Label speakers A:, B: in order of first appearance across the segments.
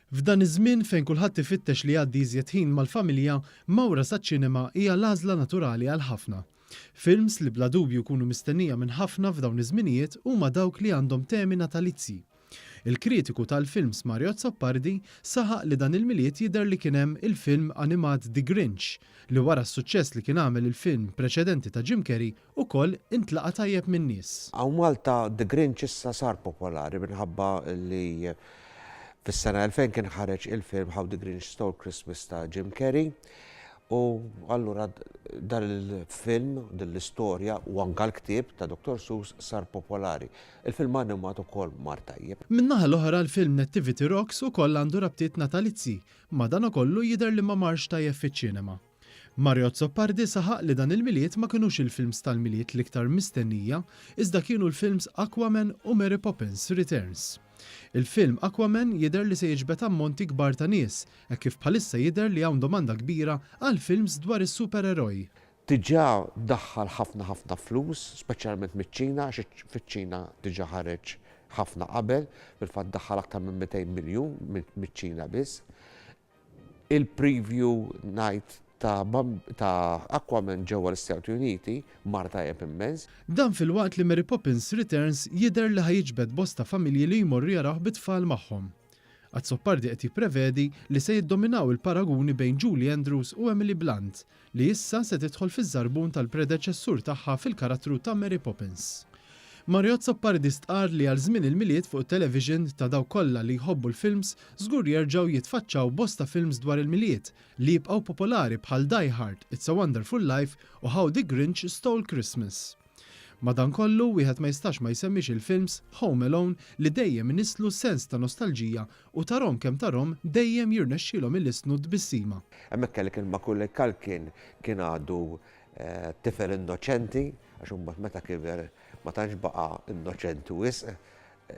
A: F'dan iż-żmien fejn kulħadd ifittex li jgħaddi iżjed ħin mal-familja, mawra saċ-ċinema hija l-għażla naturali għal ħafna. Films li bla dubju jkunu mistennija minn ħafna f'dawn iż-żminijiet huma dawk li għandhom temi natalizji. Il-kritiku tal-films Mario Azzopardi saħaq li dan il-Milied jidher li kien hemm il-film animat The Grinch li wara s-suċċess li kien għamel il-film preċedenti ta' Jim Carrey ukoll intlaqa' tajjeb min-nies.
B: Hawn Malta The Grinch issa sar popolari minħabba li fis-sena 2000 kien ħareġ il-film How the Grinch Stole Christmas ta' Jim Carrey u allura dan il-film, din l-istorja u anke l-ktieb ta' Dottor Seuss sar popolari. Il-film animat ukoll mar tajjeb.
A: Min-naħa l-oħra l-film Nativity Rocks ukoll għandu rabtiet natalizji, madankollu jidher li ma marx tajjeb fiċ-ċinema. Mario Azzopardi saħaq li dan il-Milied ma kinux il-films tal-Milied l-iktar mistennija, iżda kienu l-films Aquaman u Mary Poppins Returns. Il-film Aquaman jidher li se jiġbed ammonti kbar ta' nies, hekk kif bħalissa jidher li hawn domanda kbira għal films dwar is-supereroj.
B: Diġà daħħal ħafna ħafna flus, speċjalment miċ-Ċina, għax fiċ-Ċina diġà ħareġ ħafna qabel, fil-fatt daħħal aktar minn 200 miljun miċ-Ċina biss. Il-preview night ta' ta' Aquaman ġewwa l-Istati Uniti mar tajjeb immens.
A: Dan filwaqt li Mary Poppins Returns jidher li ħa jiġbed bosta familji li jmorru jarawh bit-tfal magħhom. Azzopardi qed jipprevedi li se jiddominaw il-paraguni bejn Julie Andrews u Emily Blunt, li issa se tidħol fiż-żarbun tal-predeċessur tagħha fil-karattru ta' Mary Poppins. Mario Azzopardi stqarr li għal żmien il-Milied fuq it-television ta' dawk kollha li jħobbu l-films żgur jerġgħu jitfaċċaw bosta films dwar il-Milied li jibqgħu popolari bħal Die Hard, It's a Wonderful Life u How the Grinch Stole Christmas. Madankollu, wieħed ma jistax ma jsemmix il-films Home Alone li dejjem inisslu sens ta' nostalġija u tarhom kemm tarhom dejjem jirnexxielhom ilissnu tbissima.
B: Hemmhekk kellek il-Macaulay Culkin kien għadu tifel innoċenti, għax imbagħad meta kiber ma tantx baqa' innoċenti wisq,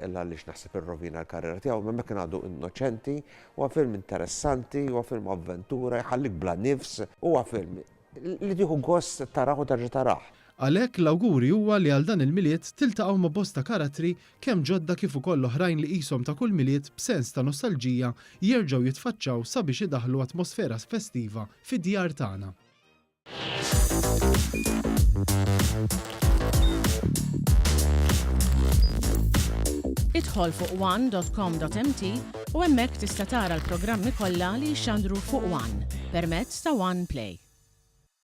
B: l-għaliex naħseb irrovina l-karriera tiegħu, imma hemmhekk kien għadu innoċenti. Huwa film interessanti, huwa film avventura, jħallik bla nifs, huwa film li tieħu gost tarah u terġa' tarah.
A: Għalhekk l-awguri huwa li għal dan il-Milied tiltaqgħu ma' bosta karattri kemm ġodda kif ukoll oħrajn li qishom ta' kull Milied b'sens ta' nostalġija jerġgħu jitfaċċaw sabiex idaħħlu atmosfera festiva fid-djar tagħna.
C: Idħol fuq one.com.mt u hemmhekk tista' tara l-programmi kollha li jixxandru fuq One permezz ta' One Play.